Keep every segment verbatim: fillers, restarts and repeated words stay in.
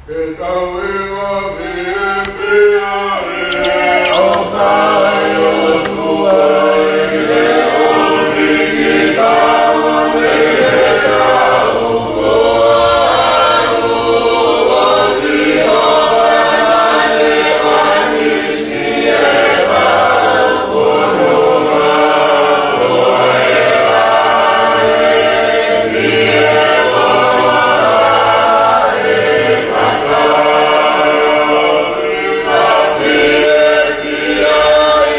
Ke tau ʻi ha fiefia ʻi he ʻofa ʻa e ʻOtua ʻi he ʻomi kitaua mei he taʻu ko eni.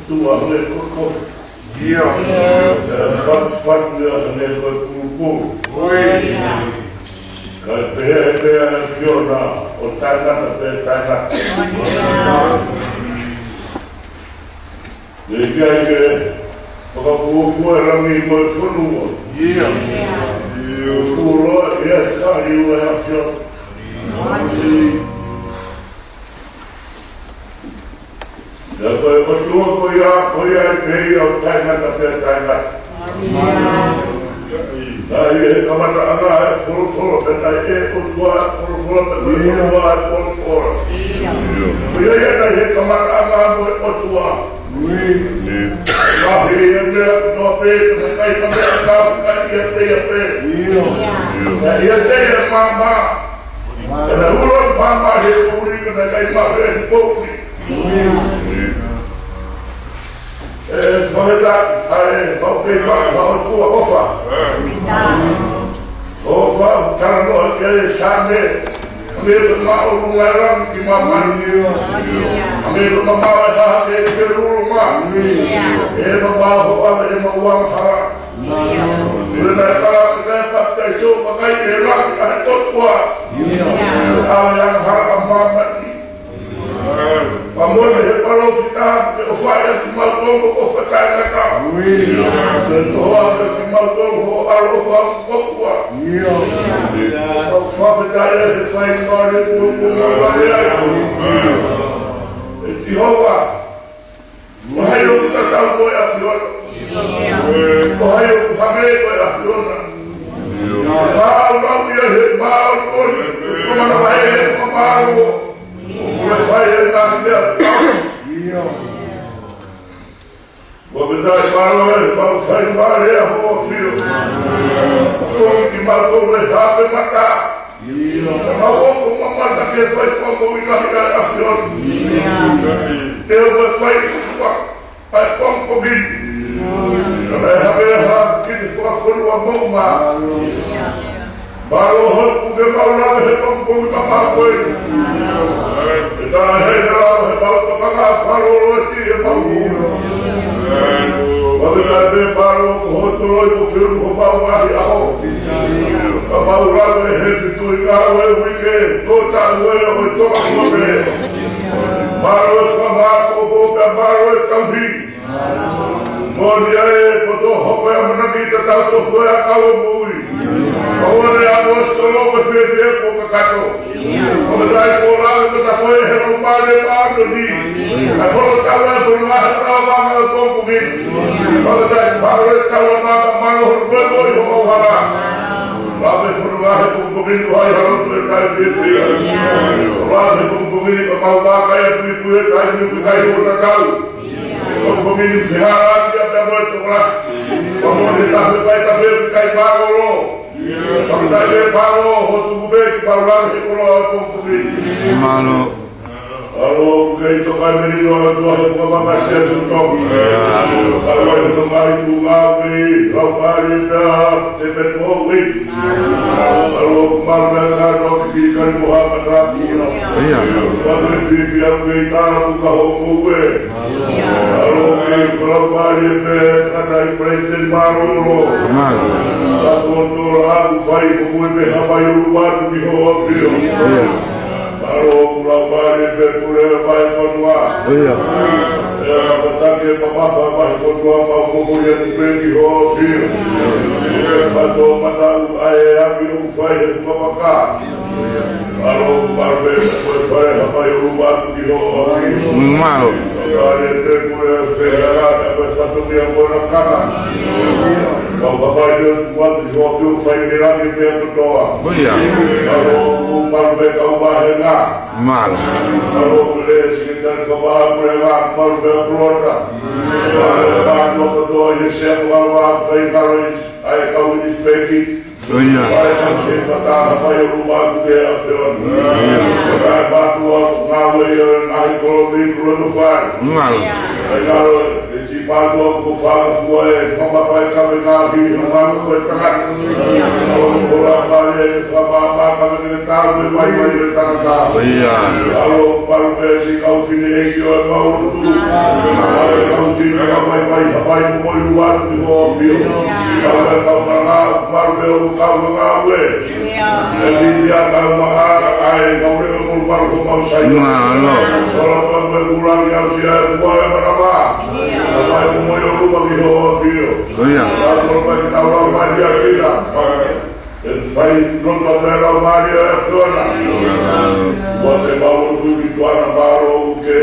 Tua hangē ko e kofu. ʻIo. ʻE fatufatu ia hangē ko e pulupulu. Kae pehē pē ʻa e ʻAfiona, ʻo taʻengata pea taʻengata. Naʻe ʻikai ke fakafuofua e langi mo e fonua. ʻIo. Fuoloa ia ʻa e fāliu ʻa e ʻAfiona. Pea ko e ʻOtua ko ia, ko ia ai pē ia ʻo taʻengata pea taʻengata. Naʻe ʻi he kamataʻanga ʻa e folofola, pea naʻe ʻi he ʻOtua ʻa e folofola, pea ko e ʻOtua ʻa e folofola. Ko ia ia naʻe ʻi he kamataʻanga mo e ʻOtua. Naʻe ʻi ai e meʻa kotoa pē, naʻe ʻikai ha meʻa naʻe ʻikai ʻiate ia pē. Naʻe ʻiate ia e maama. Pea naʻe ulo e maama he poʻuli, pea naʻe ʻikai maʻu ia he poʻuli. ʻE, fakafetaʻi, ʻa e, pau kei pau, pau tua ʻofa. ʻOfa, talanoa ki ai e Saame. Hangē ko e māʻolunga e langi ki māmani. Hangē ko e mamaʻo e hā ki he luluma. ʻE mamaʻo hoʻo ʻave ʻemau angahala. Pea naʻe tala ʻe he kau papitaiso, vakai, ʻe langi ʻa e ʻOtua. ʻAve angahala ʻa māmani. Pea mole he palōfita ke ʻofa ʻiate kimautolu ʻofa taʻengata. Ke tohoa kiate kimautolu hoʻo ʻaloʻofa ʻoku ʻofa. Pea fakafetaʻi ʻa e faingamālie kuo ʻomai ai. ʻE Sihova, ko hai ʻoku tatau mo e ʻAfiona? Ko hai ʻoku hangē ko e ʻAfiona? Māʻolunga ia he māʻoniʻoni, ko e mana vahe he fakamālō. Ko e fai e ngaahi meʻa fakaʻaho. Fakafetaʻi, mālō e mau faingamālie ʻa hoʻo ʻAfio. Foki kimautolu he hape mata. Mau ō ko mamata ke fai fakamoʻui lahi ʻa e ʻAfiona. Te u fai fua ʻa e pongipongi ni. Ka naʻe hake ha kiʻi fakafonua moʻunga. Mālō hoku ke mau lava he pongipongi mamaʻo ko eni. ʻE taha he lava he mau tokanga fakalōloa ki he mau. Fakafetaʻi pē mālō ko hoʻo toloi mo feʻunu homau ngaahi ʻaho. Ka mau lava he fetuʻu ngāue uike, tō taʻu e ʻo e toka kuo pē. Mālō e fakamāʻopoʻopo pea mālō e tauhi. Moʻoni ʻa e poto hoko e ʻamanaki tatau tofu e ʻakau ʻo moʻui. Ka ʻoua naʻa ʻosi tolo ko e fiefia kuo kakato. Fakafetaʻi kuo lava ke ta ko e he Laumālie Māʻoniʻoni. ʻA e holo tau e fonua he tau vanga ʻo e pongipongi ni. Fakafetaʻi mālō e tau a mata mālō holo ko e moʻui ho ʻauhala. Lava e fonua he pongipongi ni ko hai ha lotu ʻe taʻefiefia. Lava he pongipongi ni ka mau vakai atu i pui e taimi ʻoku ʻikai ʻo tatau. Ko e pongipongi ni fehālaaki ʻa pea mo e tokolahi. Pea mo e tafe kai tafe ʻoku ʻikai mālōlō. Fakafetaʻi pē mālō hoʻo tuku pē kimautolu he koloa ʻo e pongipongi ni. Mālō. Mālō ʻoku kei toka e melino ʻa e ʻOtua he fuʻu makasi ʻa e tonga. Mālō e ʻOtua mai tuʻu ngāue, Laumālie pea te me tō ui. Mālō ʻoku mālō e kātoa ki kani mo ha mata. Mālō e fiefia ʻoku kei tāpuaki hoʻo koue. Mālō ke Laumālie pē kātaki Palesiteni Mālōlō. Mālō. Ka tō tō la ʻoku fai ko koe pē ha mai ʻulu atu ki hoʻo ʻAfio. Mālō ʻoku Laumālie pē pule e vai fonua. ʻIo. ʻE kātaki e mamafa mai fonua mau momoi atu pē ki hoʻo ʻAfio. ʻE fato mata u ai e ʻapi ʻoku fai he fuka maka. Mālō ʻoku mālō pē ko e fai ha mai ʻulu atu ki hoʻo ʻAfio. Mālō. Laumālie pē pule e fehālaaki ʻa e fatongia mo e lakanga. Mau papai te u tuku atu ki hoʻo ʻAfio fai mei langi pea kotoa. ʻIo. Mālō ʻoku mālō pē kau vāhenga. Mālō. Mālō pule e Sekelitali Fakavahaʻapuleʻanga, mālō pē ʻa Kolota. Mālō pē mātuʻa kotoa ʻi he sea ko alo a kai kalo i ai kau i peki. ʻIo. Mālō pē kau se pata ha mai ʻulu atu ki he ʻAfiona. ʻIo. Mālō pē mātuʻa ngāue ʻi he ngaahi kolomi kulo no fai. Mālō. Ai kalo e Pātua ko fāfua e mamafa e kavengāhi, he mamafa ko e tangata. ʻOku ʻola mālie e fakamaama kavengāhi, tau e vaivai e tangata. ʻIo. ʻAlo, malu pē siʻi kau fineʻeiki ʻo e mau lotu. Malu e kau fineʻeiki ʻo e vaivai, hapai mo e ʻuluaki ʻi ho ʻAfio. Malu e kau malanga, malu pē ʻoku kau ngāue. ʻE Liliaka Maʻa, ʻa e kau lele mo malu ko mau sai. Mālō. Solo ko e kulangi au sia e fua e manava. Hapai mo e ʻuluaki ʻi ho ʻAfio. ʻIo. Hapai mo e kau lau mai ia kina. ʻE fai loto atu e lau mai ia e ʻAfiona. Mo te mau ʻotu ki tuana mālō ke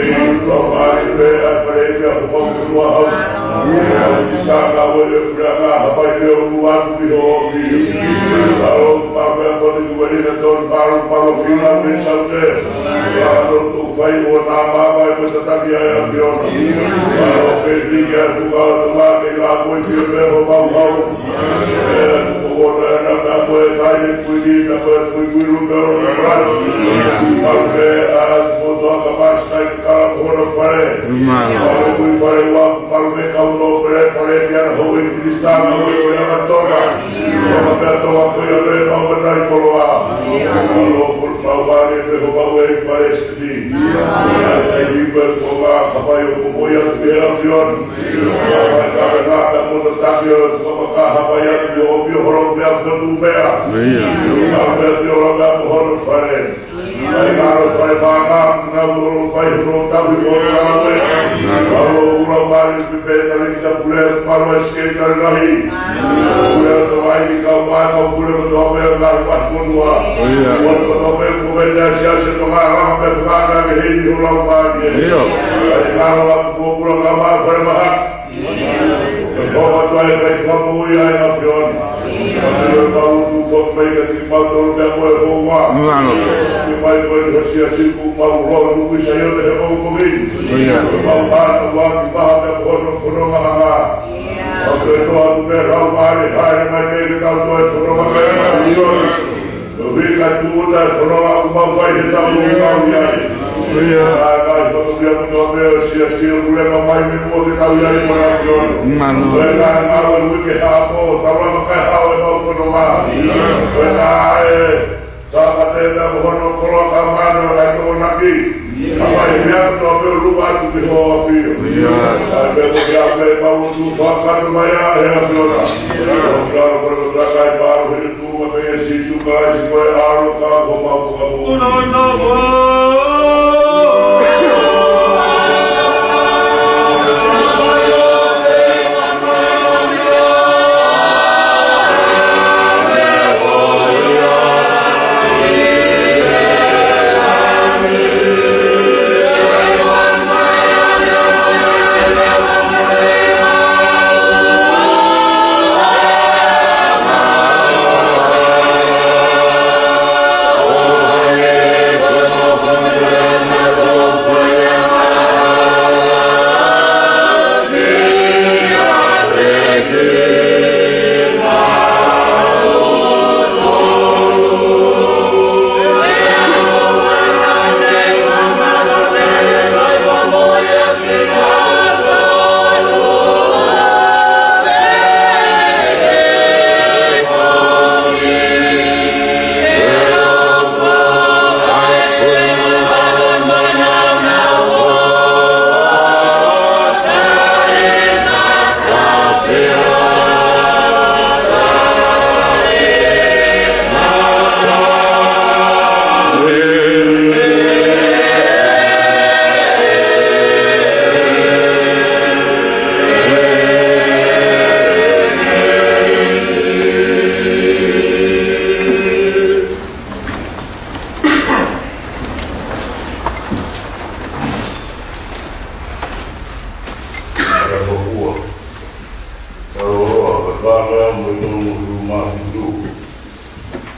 lau mai pē ʻa e pale pea ko mau ke tua hau. Lau ki tāna ue e puleʻanga hapai pē ʻo ʻuluaki ʻi ho ʻAfio. Lau mai pē ko ni kuelina ton palu palu fina me saute. Lau tu fai ʻo nā māmā e ko tataki ʻa e ʻAfiona. Lau pē ni ke atu ka atu mā ke la koi fio pē ho mau hau. ʻIo. ʻAi ngalo fai māmā, ngalo tolo fai hono tapu ʻo ngalo e. Ngalo ula mali pe pe tali kita pule, palo e skei tali lahi. Pule o tawai ni kau mā, kau pule ko tō pē ngalo pa konua. ʻIo. Ko tō pē ko pē te asia se tō ngā rama pe whakaka ke hei ni hono lau mā ni e. ʻIo. ʻAi ngalo a kuo pula kau mā fai maha. Ko e hoa tuai kai whakamui ai ʻa e ʻAfiona. Ka te ue mau tu fok mai ka tiki mau tolu mea ko e hoa. Ngalo. Ke mai ko e ni hasia siku mau roa nuku i sai o te he mau komi. ʻIo. Ke mau mana ua ki maha mea ko hono fono maha ngā. Ka te toa tu mea rau mare haere mai ke ke tau toe fono maha ngā. ʻIo. Ko e hui ka tuʻu ta e fononga ʻoku mau fai he tapu ʻoku mau ʻi ai. ʻIo. ʻA e kai whakapia mo tō pē ʻo sia sia ʻoku leva mai me mua ke tau ʻi ai mo na ki ono. Manu. Ko e kai ngāue hui ke hapo, tau lava kai hao e mau fononga. ʻIo. Ko e kai e, tā ka te ta mo hono koloa ka mano kai tō naki. ʻIo. Ka mai mea tō pē ʻo luka atu ki ho ʻAfio. ʻIo. ʻA e pē ko kia pē mau tu whakatu mai ʻa e ʻAfiona. ʻIo. ʻO kia ro kore ko tā kai pāru he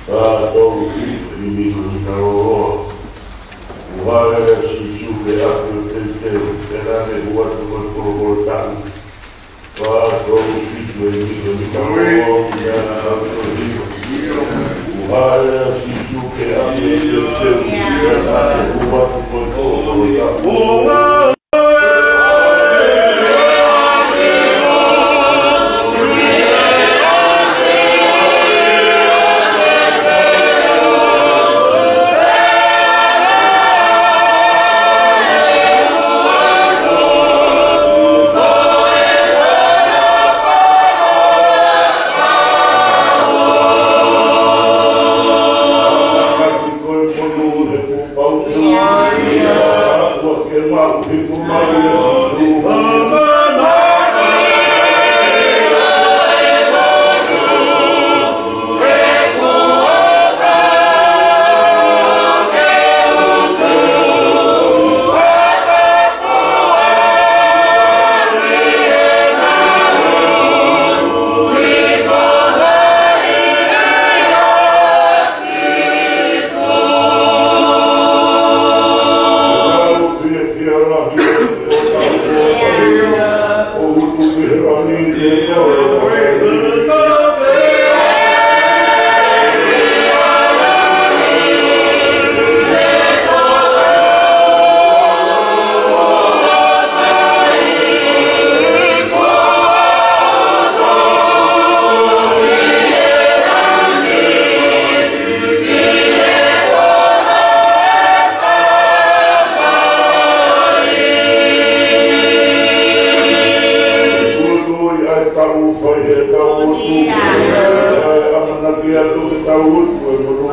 Ka tolu fitu ʻe nima mita lōloa. ʻOku hā leva ʻa Sīsū ki he ʻapi ʻo e temipale, pea naʻa ne hū atu ko e kolokolo taʻu. Ka tolu fitu ʻe nima mita lōloa, pea naʻa ne hū atu ko e hiva. ʻOku hā leva ʻa Sīsū ki he ʻapi ʻo e temipale, pea naʻa ne hū atu ko e kolokolo taʻu. Tuʻu ʻi ai tau fai he tau ʻotu. ʻE ʻamanaki atu ke tau ʻotu e monu.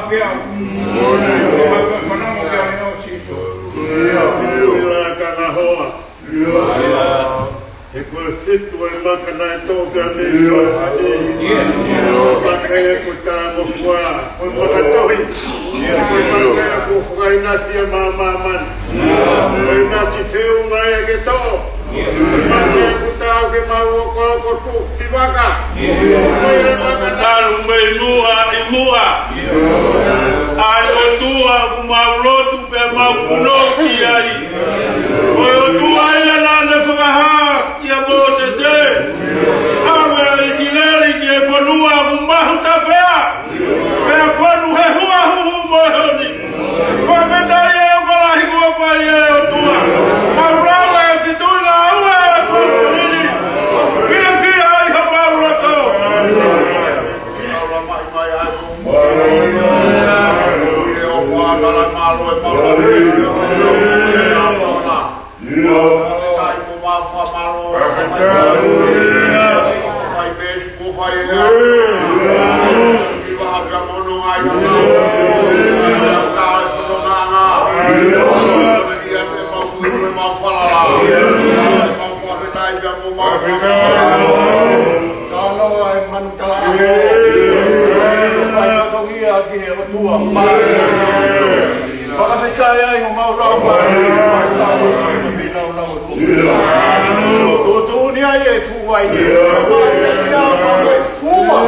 Ke au. Ke au, fanongo ki he ʻEiki Sīsū. Ia, ia, ka ngahoa. Ia. He ko e fitu ʻo e maka naʻe toʻo pē mei Soatani. Ia. Maka ia kuo tā mo fua. Ko e maka tohi. Ia. Ko e maka ia kuo fakaʻinasi ʻa māmani. Ko e ʻinasi feʻunga ia ke toʻo. Ko e maka ia kuo taau ke mau ʻokoʻoko tuʻu ki vaka. Ko e maka talu mei muʻa ʻi muʻa. ʻA e ʻOtua ʻoku mau lotu pea mau punou ki ai. Ko e ʻOtua ia naʻa ne fakahā kia Mōsese, ʻave ʻa ʻIsileli ki he fonua ʻoku mahu tafea, pea fonu he huʻahuhu mo e honi. Fakafetaʻi ʻe ʻofa lahi kuo fai ʻe ʻOtua. Mau lau e fitu ʻi he ngāue ʻo e pongipongi ni. Fiefia ai homau loto. Ka noa e manu tala. Fai fatongia ki he ʻOtua. Fakafetaʻi ai homau lau mai. Tuʻutuʻuni ai e fuʻu vai ni. Fua.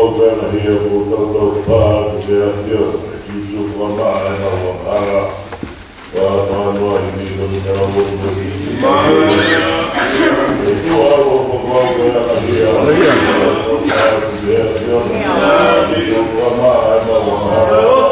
Pea na hia ko tautau pā ki he ʻAfiona, ʻe Sīsū, fakamaʻa ʻemau angahala, pea fakanoaʻi kinautolu ʻoku nau ʻofa kiate koe. ʻOtua, ʻofa fakamaʻa pea na hia ko tautau pā ki he ʻAfiona, ʻe Sīsū, fakamaʻa ʻemau angahala.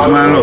Mālō.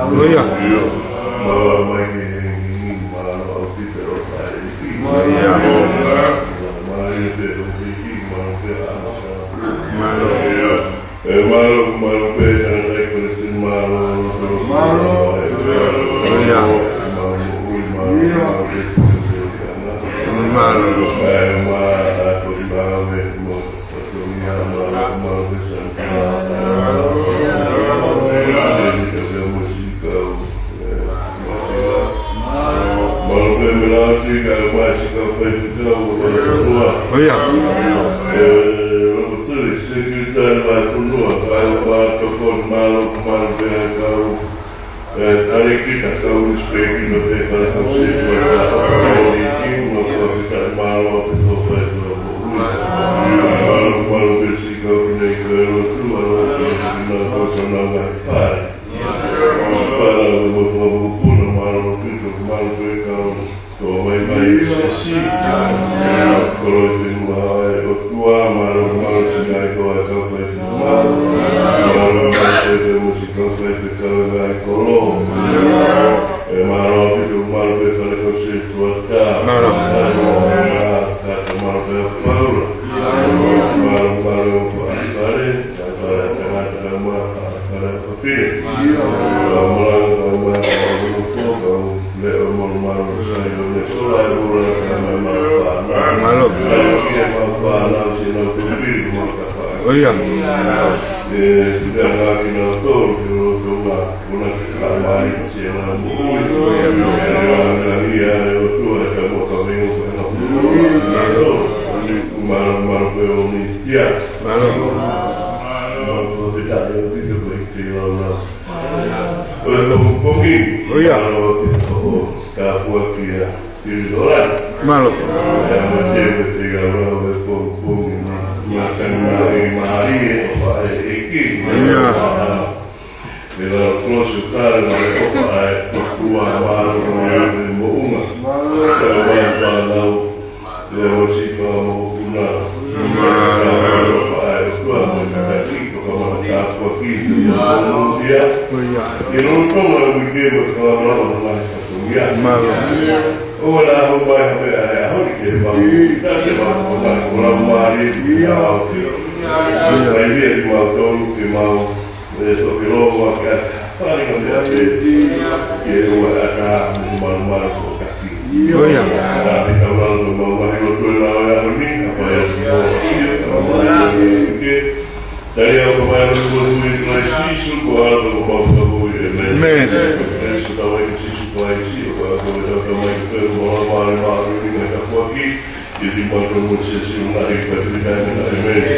Haleluia. Mālō. ʻIo. Mālō. ʻIo. Mālō. ʻIo. ʻIo. Mālō. ʻIo. ʻIo. ʻĒmeni.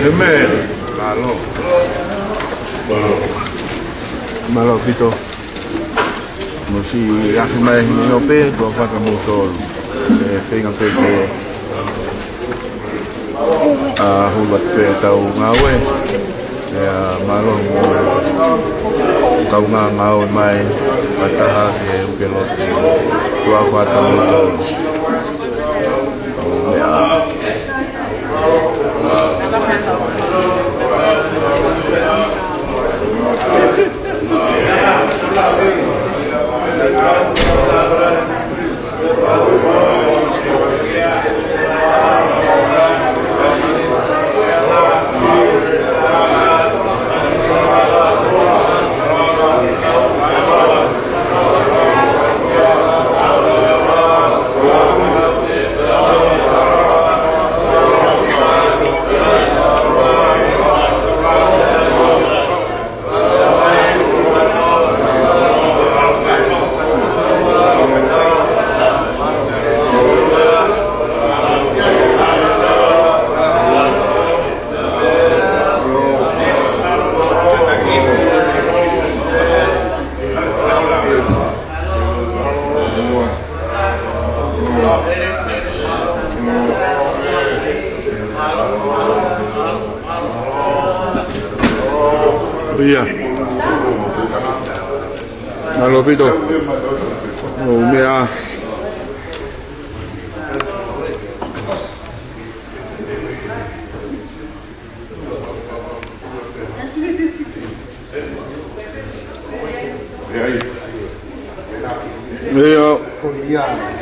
ʻĒmeni. Mālō. Mālō ʻaupito. Mou siʻi afe mai he ʻaho ni pē, tuʻa fakamoutolu. ʻE feinga pē ke ʻa, hulu atu pē ʻetau ngāue. ʻIo, mālō mo e kaungā ngāue mai, fakataha ki he ʻū lotu. Tuʻa fakamoutolu. ʻIo. ʻIo. Mālō ʻaupito. ʻO meʻa. ʻIo.